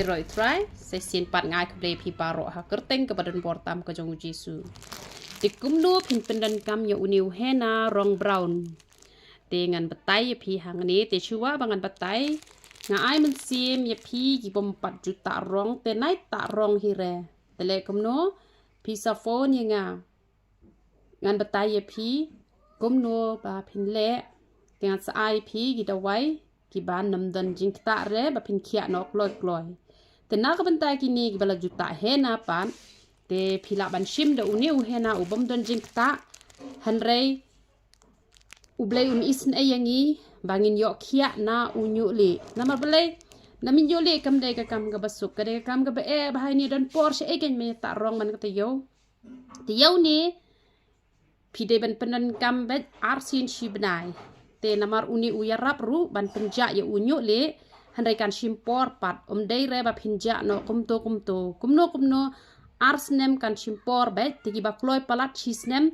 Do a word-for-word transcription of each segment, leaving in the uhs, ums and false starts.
Roi Trai, sa shisien pat nga ai khublei phi baroh ha ka kyrteng kaba donbor tam ka jong u Jisu. Te kumno phin pyndonkam ïa une u henna rong brown? Te ngan batai ïa phi hangne, te shuwa ba ngan batai, nga ai mynsiem ïa phi ki bym pat ju tah rong, te nai tah rong hi re. Te leh kumno, phi sa phone ïa nga. Ngan batai ïa phi kumno ba phin leh, te ngan sa ai phi ki dawai kiba ym don jingktah re ba phin khiah noh kloi kloi. Te na ka bynta kine kiba la ju tah henna pat, te phi lah ban shim da une u henna u bym don jingktah, hynrei U Blei un isynei ïa ngi ba ngin ïoh khiah na u ñiuh lieh. Namar balei? Na miet ñiuh lieh kam dei ka kam kaba suk, ka dei ka kam kaba eh, ba ha ine don por shaei kein me tah rong man ka taïew. Taïew ne phi dei ban pyndonkam beit arsien shi bnai. Te namar une u ïarap ruh ban pynjah ïa u ñiuh lieh, hynrei kan shim por pat, ym dei re ba phin jah noh kumto kumto. Kumno kumno, ar snem kan shim por beit, te kiba kloi palat shi snem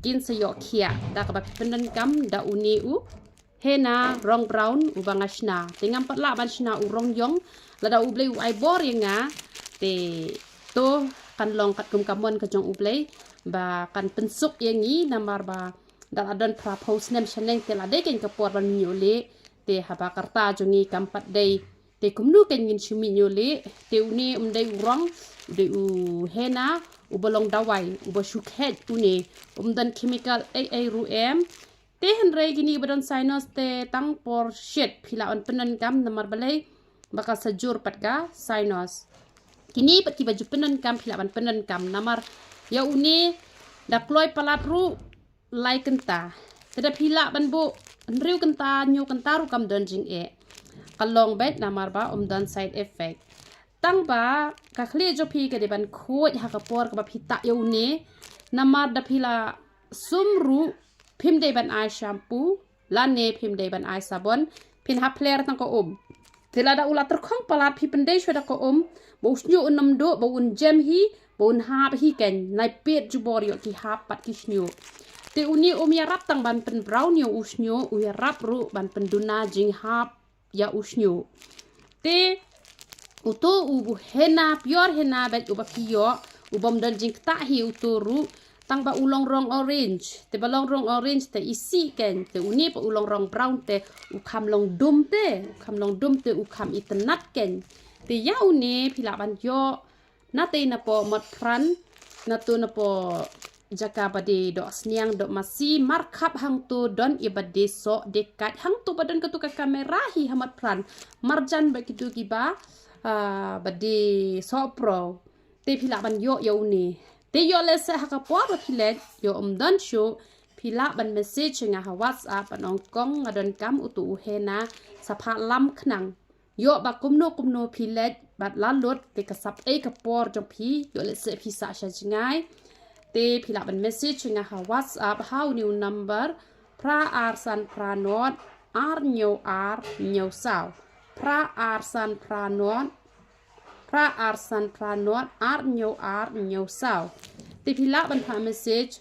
kin sa ïoh khiah da kaba pyndonkam da une u henna rong brown uba nga shna. Te ngam pat lah ban shna u rong ïong, lada U Blei u ai bor ïa nga, te to kan long katkum ka mon ka jong U Blei ba kan pynsuk ïa ngi, namar ba da la don phra phew snem shaneng te la dei kein ka por ban miet ñiuh lieh, te haba ka rta jong ngi kam pat dei. Te kumno kein ngin shu miet ñiuh lieh? Te une um dei u rong, u dei u henna uba long dawai, uba shu kheit une, um don chemical ei ei ruh em. Te hynrei kine ba don sinus te tang por shit phi lah ban pyndonkam, namar balei? Ba ka sa jur pat ka sinus. Kine pat kiba ju pyndonkam phi lah ban pyndonkam, namar ïa une da kloi palat ruh lai kynta. Te da phi lah ban buh hynriew kynta, hynñiew kynta ruh kam don jingeh. Ka long beit namar ba um don side effect. Tang ba ka khlieh jong phi ka dei ban khuid ha ka por kaba phi tah ïa une. Namar da phi la sum ruh, phim dei ban ai shampoo lane phim dei ban ai sabon, phin hap phler tang ka um. Te lada u la tyrkhong palat, phi pyndei shuwa da ka um, ba u shñiuh un ym duh, ba un jem hi, ba un hap hi kein, nai peit jubor ïoh ki hap pat ki shñiuh. Te une um ïarap tang ban pynbrown ïa u shñiuh, u ïarap ruh ban pynduna jinghap ïa u shñiuh. Te uto u henna, pure henna beit uba phi ïoh, u bym don jingktah hi uto ruh, tang ba u long rong orange. Te ba long rong orange te isih kein, te une pat u long rong brown te u kham long dum te, u kham long dum te u kham itynnad kein. Te ïa une phi lah ban ïoh na tei na poh Motphran, na to na poh jaka ba dei Dohsniang, Dohmasi, markhap hangto don i ba dei soh dei kait, hangto ba don kato ka kamera hi ha Motphran. Marjan bad kito kiba, ah, ba dei soh pro. Te phi lah ban ïoh ïa une. Te ïoh lehse ha ka por ba phi leit, ïoh um don shuh, phi lah ban message ïa nga ha WhatsApp ban ong kong nga donkam uto u henna sa phah lam khnang. Ïoh ba kumno kumno phi leit bad la lut, te ka sap ei ka por jong phi, ïoh lehse phi sah sha jngai. Te phi lah ban message ïa nga ha WhatsApp ha une u number phra ar san phra nod ar hynñiew ar hynñiew saw. Phra ar san phra nod, phra ar san phra nod ar hynñiew ar hynñiew saw. Te phi lah ban phah message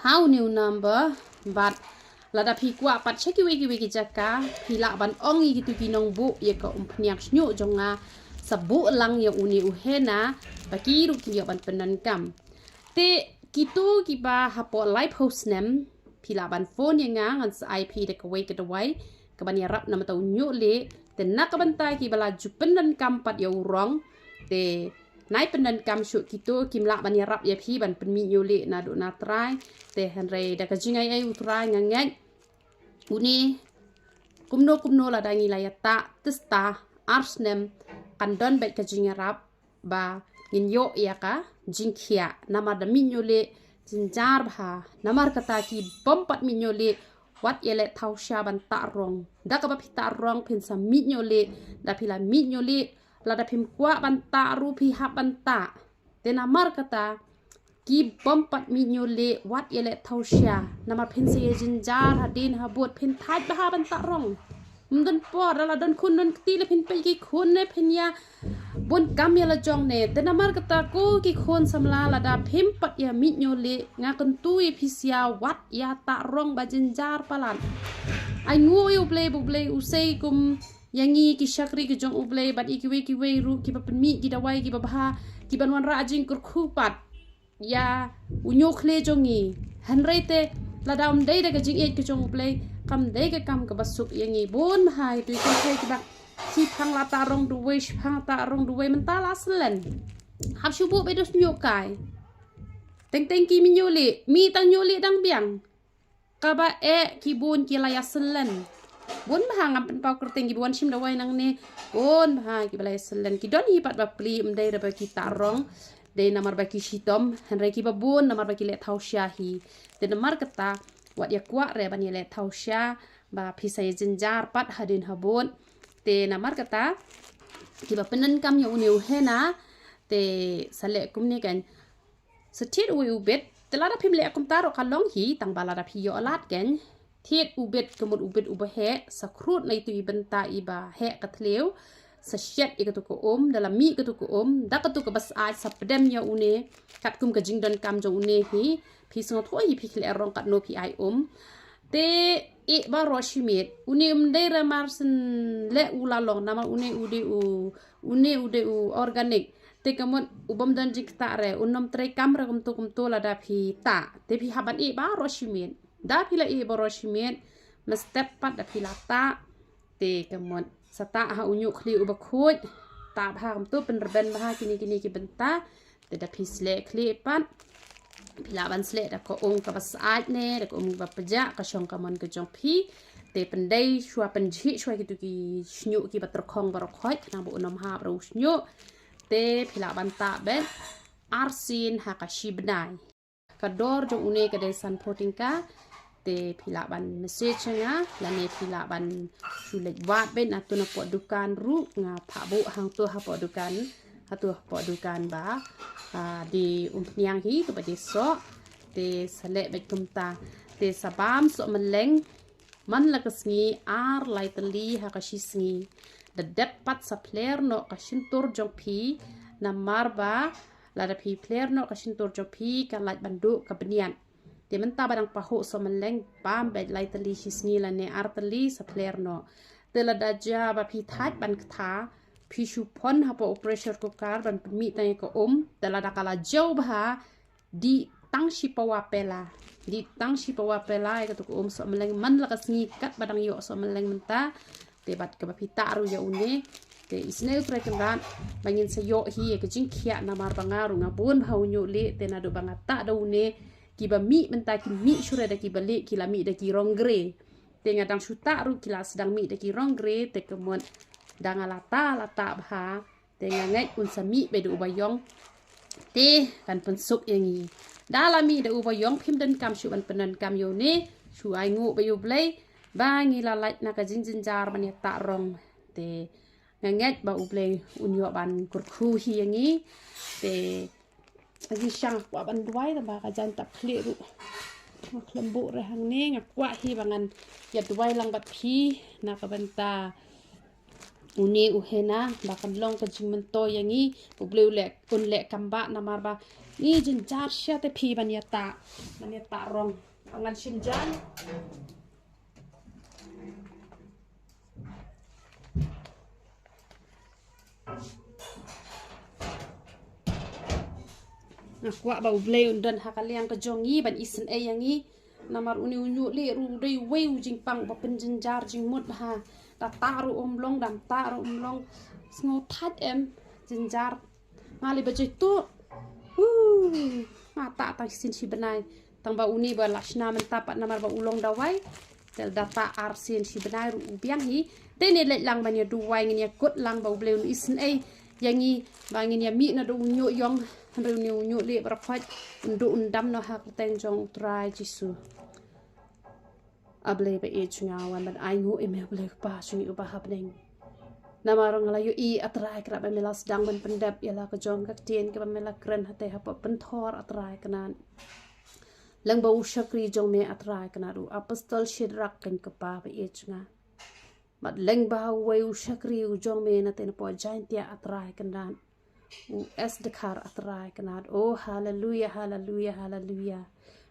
ha une u number, bad lada phi kwah pat sha kiwei kiwei ki jaka, phi lah ban ong ïa kito ki nongbuh ïa ka umphniang shñiuh jong nga sa buh lang ïa une u henna, ba ki ruh kin ïoh ban pyndonkam. Te kito kiba hapoh laiphew snem, phi lah ban phone ïa nga, ngan sa ai phi da kawei ka dawai kaban ïarap namar uto u ñiuh lieh. Te na ka bynta kiba la ju pyndonkam pat ïa u rong, te nai pyndonkam shuh kito, kim lah ban ïarap ïa phi ban pynmiet ñiuh lieh naduh na trai. Te hynrei da ka jingai ei u Trai nga ngeit une kumno kumno lada ngi la ïatah tista ar snem, kan don beit ka jingïarap ba ngin ïoh ïa ka jingkhiah. Namar da miet ñiuh lieh jynjar bha. Namar kata ki bym pat miet ñiuh lieh, wat ïaleh thaw sha ban tah rong. Da kaba phi tah rong phin sa miet ñiuh lieh. Da phi la miet ñiuh lieh, lada phim kwah ban tah ruh phi hap ban tah. Te namar kata ki bym pat miet ñiuh lieh, wat ïaleh thaw sha. Namar phin sa ïa jynjar hadien habud, phin thait bha ban tah rong. Ym don por, da la don khun don kti la phin peit ki khun ne phin ïa bun kam ïa la jong ne. Te namar kata ko ki khun samla, lada phim pat ïa miet ñiuh lieh, nga kyntu ïa phi sha, wat ïa tah rong ba jynjar palat. Ai nguh ïa U Blei ba U Blei u sei kum ïa ngi ki shakri ki jong U Blei bad ïa kiwei kiwei ruh kiba pynmih ki dawai kiba bha, kiban wanrah jingkyrkhu pat ïa u ñiuh khlieh jong ngi. Hynrei te lada ym dei da ka jingïeit ka jong U Blei, kam dei ka kam kaba suk ïa ngi. Bun bha ïa tu ïa ki kiba shiphang la ta rong duwei, shiphang ta rong duwei, mynta la syllen. Hap shu buh beit da u ñiuh kai. Teng teng ki mi ñiuh lieh, mi tang ñiuh lieh dang biang. Kaba eh ki bun ki la ïa syllen. Bun bha, ngam pynpaw kyrteng kiba wan shim dawai nangne. Bun bha kiba la ïa syllen. Ki don hi pat ba plie, ym dei re ba ki ta rong, dei namar ba ki shitom, hynrei kiba bun namar ba ki leh thaw sha hi. Te namar kata wat ïa kwah re ban ïa leh thaw sha ba phi sa ïa jynjar pat hadien habud. Te namar kata kiba pyndonkam ïa une u henna te sa leh kumne kan. Sa thied uwei u bit, te lada phim leh kumta ruh ka long hi, tang ba lada phi ïoh lad kan. Thied u bit, ka mut u bit uba heh, sa khrud na itu i bynta iba heh ka thliew, sa shet ïa katu ka um, da la mih katu ka um, da katu kaba syaid sa pdem ïa une, katkum ka jingdonkam jong une hi, phi sngewthuh hi phi leh rong katno phi ai um. Te ïeh baroh shi miet, une um dei re mar syn leh u la long, namar une u dei u, une u dei u organic. Te ka mut u bym don jingktah re, un ym trei kam re kumtu kumtu lada phi tah. Te phi hap ban ïeh baroh shi miet. Da phi la ïeh baroh shi miet, mynstep pat da phi la tah. Te ka mut sa tah ha u ñiuh khlieh uba khuid. Tah bha kumtu, pynrben bha kine kine ki bynta. Te da phi sleh khlieh pat, phi lah ban sleh da ka um kaba syaid ne da ka um kaba pjah, ka shong ka mon ka jong phi. Te pyndei shuwa, pynjhieh shuwa kitu ki shñiuh kiba tyrkhong baroh khoit, khnang ba un ym hap re u shñiuh. Te phi lah ban tah beit arsien ha ka shi bnai. Ka dor jong une ka dei sanphew tyngka. Te phi lah ban message ïa nga, lane phi lah ban shu leit wad beit na tu na poh dukan ruh, nga phah buh hangtu hapoh dukan, hatu hapoh dukan ba, ah, die umphniang hi, tu ba die soh. Te sa leh beit kumta. Te sa bam sohmylleng man la ka sngi ar lai tylli ha ka shi sngi. Da dep pat sa phler noh ka shyntur jong phi, namar ba lada phi phler noh ka shyntur jong phi, ka lait ban duh ka bniat. Te mynta ba dang pahuh sohmylleng, bam beit lai tylli shi sngi lane ar tylli sa phler noh. Te lada jia ba phi thait ban ktha, phi shu phon hapoh u pressure cooker ban pynmih tang ïa ka um. Te lada ka la jew bha, dih tang shi pawa pela. Dih tang shi pawa pela ïa katu ka um sohmylleng man la ka sngi katba dang ïoh sohmylleng mynta. Te bad kaba phi tah ruh ïa une, te isynei U Trai Kynrad ba ngin sa ïoh hi ïa ka jingkhiah, namar ba nga ruh nga bun bha u ñiuh lieh. Te naduh ba nga tah da une, kiba mih mynta ki mih shuh re da kiba lieh, ki la mih da ki rong grey. Te nga dang shu tah ruh ki la sdang mih da ki rong grey. Te ka mut da nga la tah, la tah bha, te nga ngeit un sa mih beit da uba ïong. Te kan pynsuk ïa ngi. Da la mih da uba ïong, phim donkam shuh ban pyndonkam ïa une. Shu ainguh beit ïa U Blei ba ngi la lait na ka jingjynjar ban ïa tah rong. Te nga ngeit ba U Blei un ïoh ban kyrkhu hi ïa ngi. Te ngi shang, kwah ban duwai, tang ba ka jaiñ tap khlieh ruh. Nga khlem buh re hangne, nga kwah hi ba ngan ïa duwai lang bad phi na ka bynta une u henna, ba kan long ka jingmyntoi ïa ngi. U Blei u leh, un leh kam ba, namar ba ngi jynjar sha te phi ban ïa tah, ban ïa tah rong. Ba ngan shim jaiñ. Nga kwah ba U Blei un don ha ka liang ka jong ngi ban isynei ïa ngi. Namar une u ñiuh lieh ruh u dei uwei u jingpang ba pynjynjar jingmut bha. Da tah ruh um long, dam tah ruh um long. Sngewthait em, jynjar. Nga leh ba jai tu. Huh. Nga tah tang shisien shi bnai. Tang ba une ba la shna mynta pat namar ba u long dawai. Te da tah arsien shi bnai ruh u biang hi. Te ne leit lang ban ïa duwai, ngin ïa kut lang ba U Blei un isynei ïa ngi ba ngin ïa mih na da u ñiuh ïong. Hynrei une u ñiuh lieh baroh khoit un duh un dam noh ha ka kyrteng jong U Trai Jisu. A Blei ba ïeit jong nga, wan ban ainguh ïa me, A Blei Kpa jong ngi uba ha bneng. Namar nga la ïohi, A Trai Kynrad, ba me la sdang ban pyndep ïa la ka jong ka ktien kaba me la kren hangtei hapoh pynthor, A Trai Kynrad. Lyngba u shakri jong me, A Trai Kynrad, u apostol Shadrach, kynrad kpa ba ïeit jong nga. Bad lyngba uwei u shakri u jong me na tei na poh Jaintia, A Trai Kynrad, u Esther, A Trai Kynrad. Oh, haleluya, haleluya, haleluya.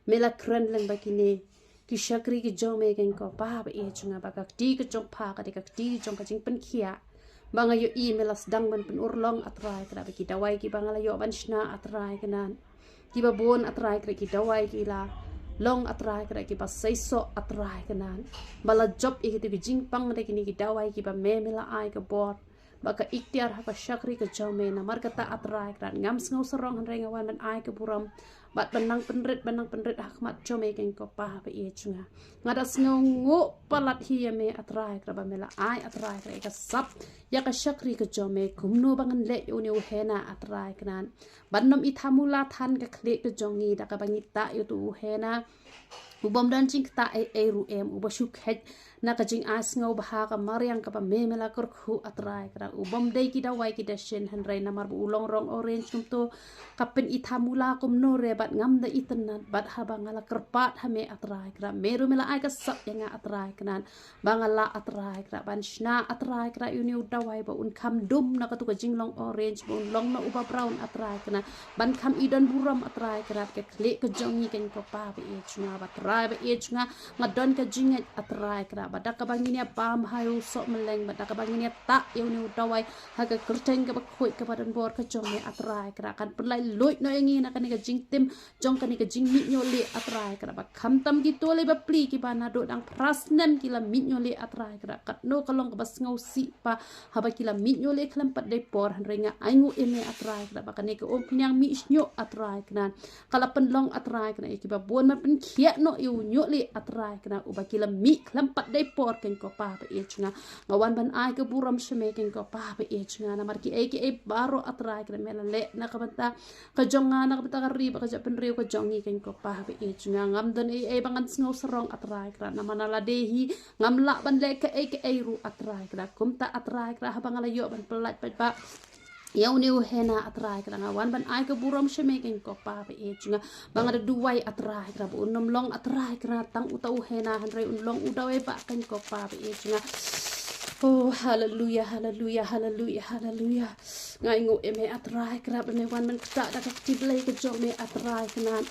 Me la kren lyngba kine ki shakri ki jong me keiñ ko Pa ba ïeit jong nga, ba ka kti ka jong pha ka dei ka kti jong ka jingpynkhiah. Ba nga ïohi me la sdang ban pynurlong A Trai Kynrad, ba ki dawai kiba nga la ïoh ban shna A Trai Kynrad, kiba bun A Trai Kynrad, ki dawai ki la long A Trai Kynrad, kiba seisoh A Trai Kynrad, ba la jop ïa kito ki jingpang da kine ki dawai kiba me me la ai ka bor, ba ka iktiar ha ka shakri ka jong me. Namar kata A Trai Kynrad, ngam sngew sarong hynrei nga wan ban ai ka burom bad ban nang pynrit, ban nang pynrit ha khmat jong me keiñ ko Pa ba ïeit jong nga. Nga da sngewnguh palat hi ïa me A Trai Kynrad, ba me la ai A Trai Kynrad ïa ka sap ïa ka shakri ka jong me. Kumno ba ngan leh ïa une u Hena A Trai Kynrad, ban nym ithamula than ka khlieh ka jong ngi da kaba ngi tah ïa uto u Hena u bym don jingktah ei ei ruh em, uba shu khet na ka jingai sngewbha ka mariang kaba me me la kyrkhu A Trai Kynrad. U bym dei ki dawai ki dashin hynrei namar ba u long rong orange kumto, ka pynithamula kumno re bad ngam da itynnad, bad haba nga la kyrpad ha me A Trai Kynrad, me ruh me la ai ka sap ïa nga A Trai Kynrad, ba nga lah A Trai Kynrad ban shna A Trai Kynrad ïa une u dawai, ba un kham dum na kato ka jinglong orange, ba un long noh uba brown A Trai Kynrad, ban kham i don burom A Trai Kynrad ka khlieh ka jong ngi keiñ ko Pa ba ïeit jong nga. Ba Trai ba ïeit jong nga, nga don ka jingngeit A Trai Kynrad, ba da kaba ngin ïa bam ha u sohmyllieng, ba da kaba ngin ïa tah ïa une u dawai, ha ka kyrteng kaba khuid kaba donbor ka jong me A Trai Kynrad, kan pynlait luid noh ïa ngi na kane ka jingtim jong kane ka jingmih ñiuh lieh A Trai Kynrad, ba khamtam kito lei bapli kiba naduh dang phra snem ki la mih ñiuh lieh A Trai Kynrad. Katno ka long kaba sngewsih Pa haba ki la mih ñiuh lieh khlem pat dei por, hynrei nga ainguh ïa me A Trai Kynrad, ba kane ka umphniang mih shñiuh A Trai Kynrad, ka la pynlong A Trai Kynrad ïa kiba bun, ban pynkhiah noh ïa u ñiuh lieh A Trai Kynrad, uba ki la mih khlem pat dei por keiñ ko Pa ba ïeit jong nga. Nga wan ban ai ka burom sha me keiñ ko Pa ba ïeit jong nga, namar kiei kiei baroh A Trai Kynrad me la leh na ka bynta ka jong nga, na ka bynta ka ri bad ka jaitbynriew ka jong ngi keiñ ko Pa ba ïeit jong nga. Ngam don ei ei ba ngan sngew sarong A Trai Kynrad, namar na lade hi ngam lah ban leh kaei kaei ruh A Trai Kynrad. Kumta A Trai Kynrad, haba nga la ïoh ban pyllait paidbah ïa une u Hena A Trai Kynrad, nga wan ban ai ka burom sha me keiñ ko Pa ba ïeit jong nga, ba nga da duwai A Trai Kynrad ba un nym long A Trai Kynrad tang uta u Hena, hynrei un long u dawai bah keiñ ko Pa ba ïeit jong nga. Oh, haleluya, haleluya, haleluya, haleluya. Nga ainguh ïa me A Trai Kynrad, ba me wan ban ktah da ka kti blei ka jong me A Trai Kynrad.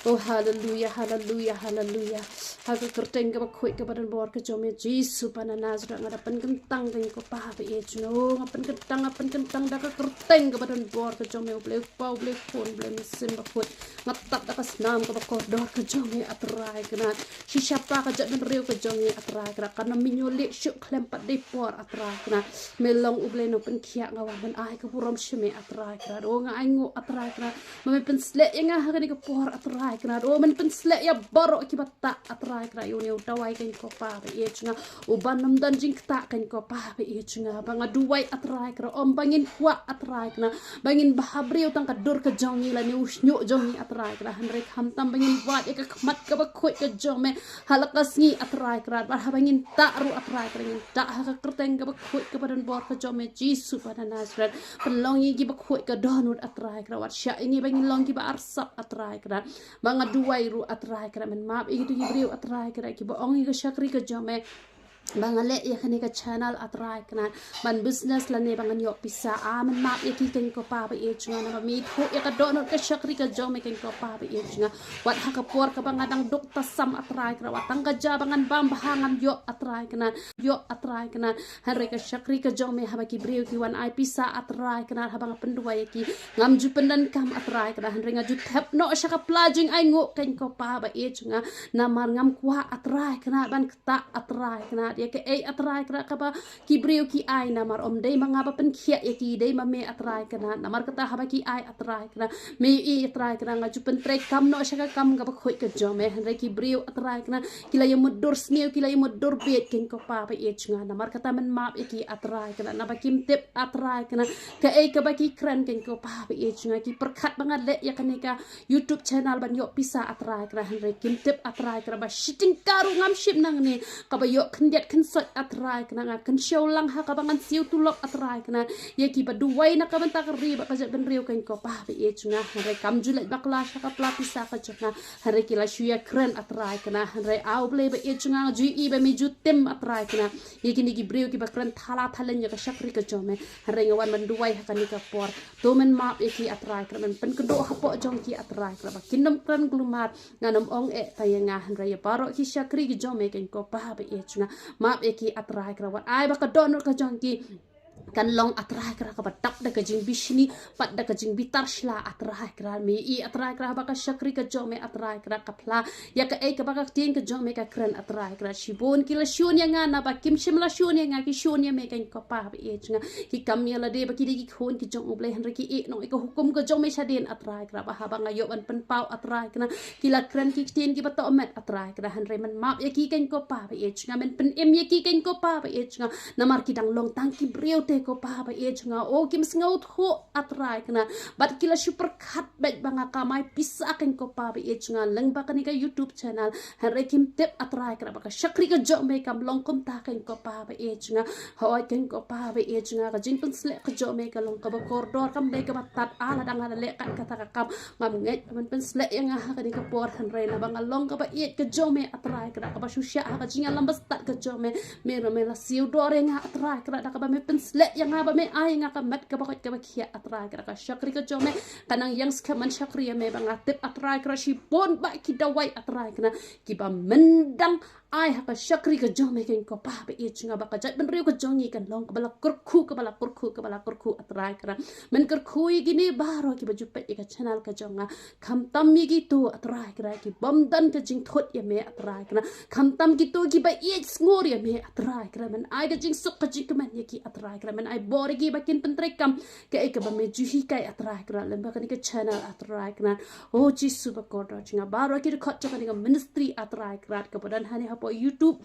Oh, haleluya, haleluya, haleluya. Ha ka kyrteng kaba khuid kaba donbor ka jong me Jisu ba na Nasareth, nga da pynkyntang keiñ ko Pa ba ïeit jong nga. Oh, nga pynkyntang, nga pynkyntang da ka kyrteng kaba donbor ka jong me, U Blei U Kpa, U Blei U Khun, U Blei Mynsiem Bakhuid. Nga tad da ka snam kaba kordor ka jong me A Trai Kynrad. Shisha Pa, ka jaitbynriew ka jong ngi A Trai Kynrad, kan nym mih ñiuh lieh shuh khlem pat dei por A Trai Kynrad. Me long U Blei nongpynkhiah, nga wan ban ai ka burom sha me A Trai Kynrad. Oh, nga ainguh A Trai Kynrad, ba men pynsleh ïa nga ha kane ka por A Trai Kynrad. Oh, men pynsleh ïa baroh kiba tah A Trai Kynrad ïa une u dawai keiñ ko Pa ba ïeit jong nga, uba nym don jingktah keiñ ko Pa ba ïeit jong nga. Ba nga duwai A Trai Kynrad, ym ba ngin kwah A Trai Kynrad ba ngin bha briew tang ka dur ka jong ngi lane u shñiuh jong ngi A Trai Kynrad, hynrei khamtam ba ngin wad ïa ka khmat kaba khuid ka jong me ha la ka sngi A Trai Kynrad, bad haba ngin tah ruh A Trai Kynrad, ngin tah ha ka kyrteng kaba khuid kaba donbor ka jong me Jisu ba na Nasareth. Pynlong ïa ngi kiba khuid ka dohnud A Trai Kynrad, wat shah ïa ngi ba ngin long kiba arsap A Trai Kynrad. Ba nga duwai ruh A Trai Kynrad, men map ïa kito ki briew A Trai Kynrad, kiba ong ïa ka shakri ka jong me ba nga leh ïa kane ka channel A Trai Kynrad ban business lane ba ngan ïoh pisa. Ah, men map ïa ki keiñ ko Pa ba ïeit jong nga, namar me ithuh ïa ka dohnud ka shakri ka jong me keiñ ko Pa ba ïeit jong nga. Wat ha ka por kaba nga dang duk tasam A Trai Kynrad, wat tang ka ja ba ngan bam bha ngam ïoh A Trai Kynrad, ïoh A Trai Kynrad. Hynrei ka shakri ka jong me, haba ki briew ki wan ai pisa A Trai Kynrad, haba nga pynduwai ïa ki, ngam ju pyndonkam A Trai Kynrad, hynrei nga ju thep noh sha ka pla jingainguh keiñ ko Pa ba ïeit jong nga. Namar ngam kwah A Trai Kynrad ban ktah A Trai Kynrad ïa kaei A Trai Kynrad kaba ki briew ki ai, namar ym dei ma nga ba pynkhiah ïa ki, dei ma me A Trai Kynrad. Namar kata haba ki ai A Trai Kynrad, me ïohi A Trai Kynrad, nga ju pyntreikam noh sha ka kam kaba khuid ka jong me, hynrei ki briew A Trai Kynrad ki la ïamut dur sniew, ki la ïamut dur bieit keiñ ko Pa ba ïeit jong nga. Namar kata men map ïa ki A Trai Kynrad, naba kim tip A Trai Kynrad kaei kaba ki kren keiñ ko Pa ba ïeit jong nga. Ki pyrkhat ba nga leh ïa kane ka YouTube channel ban ïoh pisa A Trai Kynrad, hynrei kim tip A Trai Kynrad ba shi tyngka ruh ngam shim nangne, kaba ïoh khyndiat kynsoit A Trai Kynrad, nga kynshew lang ha kaba ngan siew tulop A Trai Kynrad ïa kiba duwai na ka bynta ka ri bad ka jaitbynriew, Kynrad ko Pa ba ïeit jong nga. Hynrei kam ju leit bakla sha ka pla pisa ka jong nga, hynrei ki la shu ïakren A Trai Kynrad. Hynrei A U Blei ba ïeit jong nga, nga ju ïohi ba me ju tim A Trai Kynrad ïa kine ki briew kiba kren thala thalin ïa ka shakri ka jong me. Hynrei nga wan ban duwai ha kane ka por. To men map ïa ki A Trai Kynrad, men pynkynduh hapoh jong ki A Trai Kynrad ba kin nym kren kulmar. Ngan ym ong eh tang ïa nga, hynrei ïa baroh ki shakri ki jong me, Kynrad ko Pa ba ïeit jong nga. Map ïa ki A Trai Kynrad, wat ai ba ka dohnud ka jong ki kan long A Trai Kynrad kaba dap da ka jingbishni bad da ka jingbitar shla A Trai Kynrad. Me ïohi A Trai Kynrad ba ka shakri ka jong me A Trai Kynrad ka phla ïa kaei kaba ka ktien ka jong me ka kren A Trai Kynrad. Shibun ki la shun ïa nga, naba kim shym la shun ïa nga, ki shun ïa me, Kynrad ko Pa ba ïeit jong nga. Ki kam ïa lade ba ki dei ki khun ki jong U Blei, hynrei ki ïeh noh ïa ka hukum ka jong me shadien A Trai Kynrad, ba haba nga ïoh ban pynpaw A Trai Kynrad ki la kren ki ktien kiba tohmet A Trai Kynrad. Hynrei men map ïa ki, Kynrad ko Pa ba ïeit jong nga, men pynim ïa ki, Kynrad ko Pa ba ïeit jong nga, namar ki dang long tang ki briew te ko Pa ba ïeit jong nga. O kim sngewthuh A Trai Kynrad, bad ki la shu pyrkhat beit ba nga kamai pisa, Kynrad ko Pa ba ïeit jong nga, lyngba kane ka YouTube channel. Hynrei kim tip A Trai Kynrad ba ka shakri ka jong me kam long kumta, Kynrad ko Pa ba ïeit jong nga. Hooid, Kynrad ko Pa ba ïeit jong nga, ka jingpynsleh ka jong me ka long kaba kordor, kam dei kaba tad. Ah, lada nga da leh kat kata ka kam, ngam ngeit ba men pynsleh ïa nga ha kane ka por. Hynrei naba nga long kaba ïeit ka jong me A Trai Kynrad, kaba shu shah ha ka jingïalam bastad ka jong me, me ruh me la siew dor ïa nga A Trai Kynrad, da kaba me pynsleh ïa nga ba me ai ïa nga ka met kaba koit kaba khiah A Trai Kynrad. Ka shakri ka jong me ka nang ïeng skhem ban shakri ïa me, ba nga tip A Trai Kynrad shibun ba ki dawai A Trai Kynrad kiba men dang ai ha ka shakri ka jong me, Kynrad ko Pa ba ïeit jong nga, ba ka jaitbynriew ka jong ngi kan long kaba la kyrkhu, kaba la kyrkhu, kaba la kyrkhu A Trai Kynrad. Men kyrkhu ïa kine baroh kiba ju peit ïa ka channel ka jong nga. Khamtam ïa kito A Trai Kynrad ki bym don ka jingthut ïa me A Trai Kynrad, khamtam kito kiba ïeit sngur ïa me A Trai Kynrad, men ai ka jingsuk ka jingkmen ïa ki A Trai Kynrad, men ai bor ïa ki ba kin pyntreikam kaei kaba me ju hikai A Trai Kynrad lyngba kane ka channel A Trai Kynrad. O Jisu ba kordor jong nga, baroh ki dkhot jong kane ka ministry A Trai Kynrad kaba don hangne hapoh YouTube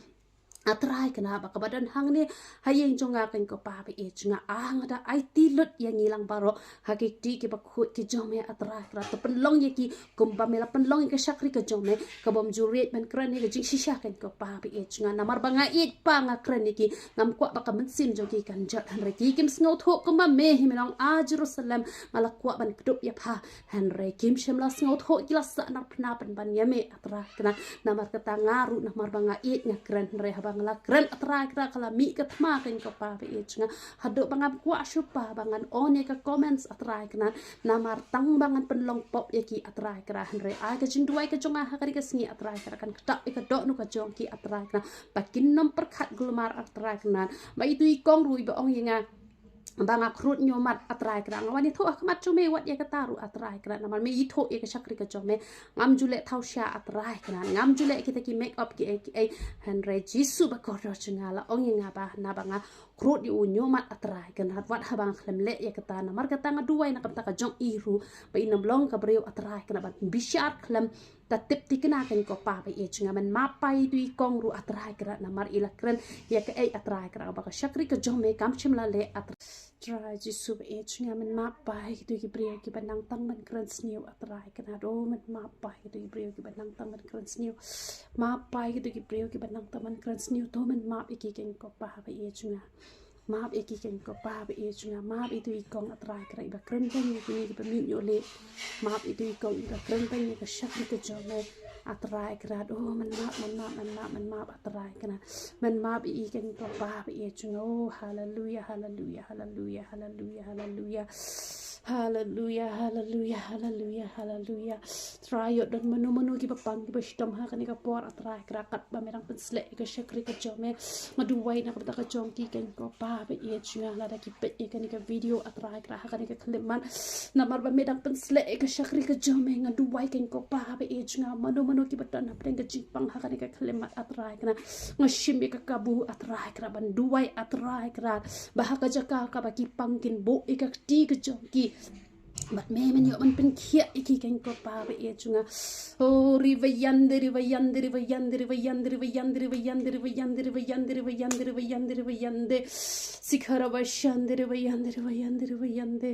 A Trai Kynrad, ba kaba don hangne ha ïing jong nga, Kynrad ko Pa ba ïeit jong nga. Ah, nga da aiti lut ïa ngi lang baroh ha ki kti kiba khuid ki jong me A Trai Kynrad, to pynlong ïa ki kumba me la pynlong ïa ka shakri ka jong me, kabym ju riej ban kren ïa ka jingshisha, Kynrad ko Pa ba ïeit jong nga, namar ba nga ïeit ba nga kren ïa ki, ngam kwah ba ka mynsiem jong ki kan jot. Hynrei ki kim sngewthuh kumba me hi me ong, ah Jerusalem, nga la kwah ban kdup ïa pha. Hynrei kim shym la sngewthuh, ki la sah narphna pynban ïa me A Trai Kynrad. Namar kata nga ruh, namar ba nga ïeit nga kren, hynrei haba nga la kren A Trai Kynrad ka la mih ka thma, Kynrad ko Pa ba ïeit jong nga. Haduh ba ngam kwah shuh ba ngan on ïa ka comments A Trai Kynrad, namar tang ba ngan pynlong pop ïa ki A Trai Kynrad. Hynrei ai ka jingduwai ka jong nga ha kane ka sngi A Trai Kynrad, kan ktah ïa ka dohnud ka jong ki A Trai Kynrad, ba kin nym pyrkhat kulmar A Trai Kynrad. Ba itu i kong ruh iba ong ïa nga ba nga khrud ñiewmat A Trai Kynrad, nga wan ithuh ha khmat jong me wat ïa kata ruh A Trai Kynrad, namar me ithuh ïa ka shakri ka jong me. Ngam ju leh thaw sha A Trai Kynrad, ngam ju leh kita ki make up kiei kiei. Hynrei Jisu ba kordor jong nga la ong ïa nga ba naba nga khrud ïa u ñiewmat A Trai Kynrad, wat haba nga khlem leh ïa kata. Namar kata nga duwai na ka bynta ka jong i ruh, ba in ym long ka briew A Trai Kynrad ban bishar khlem da tip thikna, Kynrad ko Pa ba ïeit jong nga. Men map ïa itu i kong ruh A Trai Kynrad, namar i la kren ïa kaei A Trai Kynrad ba ka shakri ka jong me kam shym la leh A Trai Jisu ba ïeit jong nga. Men map ïa kito ki briew kiba nang tang ban kren sniew A Trai Kynrad. O men map ïa kito ki briew kiba nang tang ban kren sniew. Map ïa kito ki briew kiba nang tang ban kren sniew. To men map ïa ki, Kynrad ko Pa ba ïeit jong nga. Map ïa ki, Kynrad ko Pa ba ïeit jong nga. Map ïa itu i kong A Trai Kynrad iba kren beiñ ïa kine kiba mih ñiuh leh. Map ïa itu i kong iba kren beiñ ïa ka shakri ka jong me A Trai Kynrad. O men map, men map, men map, men map A Trai Kynrad. Men map ïa i, Kynrad ko Pa ba ïeit jong nga. O haleluia, haleluia, haleluia, haleluia, haleluia. Haleluia, haleluia, haleluia, haleluia. Trai ïoh don mano mano kiba pang kiba shitom ha kane ka por A Trai Kynrad, katba me dang pynsleh ïa ka shakri ka jong me. Nga duwai na ka bynta ka jong ki, Kynrad ko Pa ba ïeit jong nga, lada ki peit ïa kane ka video A Trai Kynrad ha kane ka khyllipmat. Namar ba me dang pynsleh ïa ka shakri ka jong me, nga duwai, Kynrad ko Pa ba ïeit jong nga, mano mano kiba don hapdeng ka jingpang ha kane ka khyllipmat A Trai Kynrad, nga shim ïa ka kabu A Trai Kynrad ban duwai A Trai Kynrad, ba ha ka jaka kaba ki pang kin buh ïa ka kti ka jong ki. Bad me men ïoh ban pynkhiah ïa ki, kane ko Pa ba ïeit jong nga. Oh, riwayande, riwayande, riwayande, riwayande, riwayande, riwayande, riwayande, riwayande, riwayande, riwayande. Sikharabashande, riwayande, riwayande, riwayande.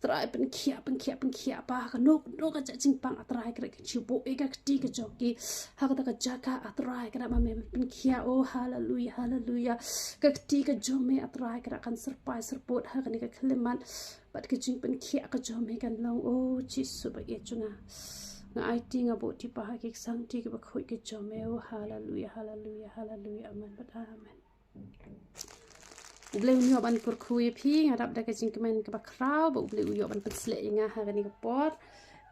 Trai pynkhiah, pynkhiah, pynkhiah, Pa, kano kano ka jingpang, A Trai, kane ka jingbuh ïa ka kti ka jong ki ha kata ka jaka, A Trai, kane ma me pynkhiah. Oh, haleluya, haleluya. Ka kti ka jong me, A Trai, kane kan syrpai syrpud ha kane ka khyllipmat. Bad ka jingpynkhiah ka jong me kan long, oh Jisu ba ïeit jong nga. Nga aiti, nga buh ti, Pa, ha ki ksangti kiba khuid ki jong me. Oh, haleluya, haleluya, haleluya. Amen bad amen. U Blei un ïoh ban kyrkhu ïa phi. Nga dap da ka jingkmen kaba khraw ba U Blei u ïoh ban pynsleh ïa nga ha kane ka por.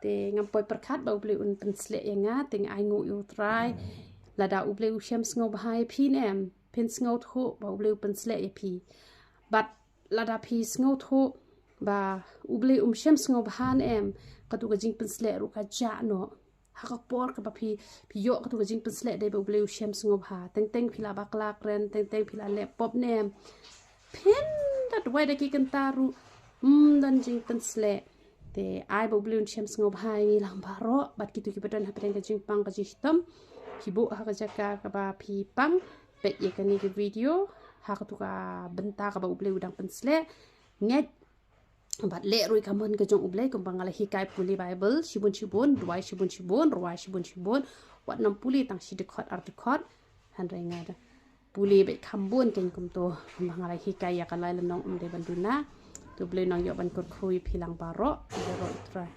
Te ngam poi pyrkhat ba U Blei un pynsleh ïa nga, te nga ainguh ïa U Trai. Lada U Blei u shem sngewbha ïa phi ne em, phin sngewthuh ba U Blei u pynsleh ïa phi. Bad lada phi sngewthuh ba U Blei um shem sngewbha ne em, katu ka jingpynsleh ruh ka jah noh. Ha ka por kaba phi, phi ïoh katu ka jingpynsleh, dei ba U Blei u shem sngewbha. Teng teng phi la bakla kren, teng teng phi la leh pop ne em, phin da duwai da ki kynta ruh ym don jingpynsleh. Te ai ba U Blei un shem sngewbha ïa ngi lang baroh, bad kito kiba don hapdeng ka jingpang ka jingshitom, phi buh ha ka jaka kaba phi pang, peit ïa kane ka video ha katu ka bynta kaba U Blei u dang pynsleh. Ngeit bad leh ruh ïa ka mon ka jong U Blei, kumba nga la hikai, pule Baibl shibun shibun, duwai shibun shibun, rwai shibun shibun. Wat nang pule tang shi dkhot ar dkhot. Hynrei nga da pule bad kham bun kein kumto, kumba nga la hikai ïa ka lai lynnong, ym dei ban duna. To U Blei un nang ïoh ban kyrkhu ïa phi lang baroh, baroh, U Trai.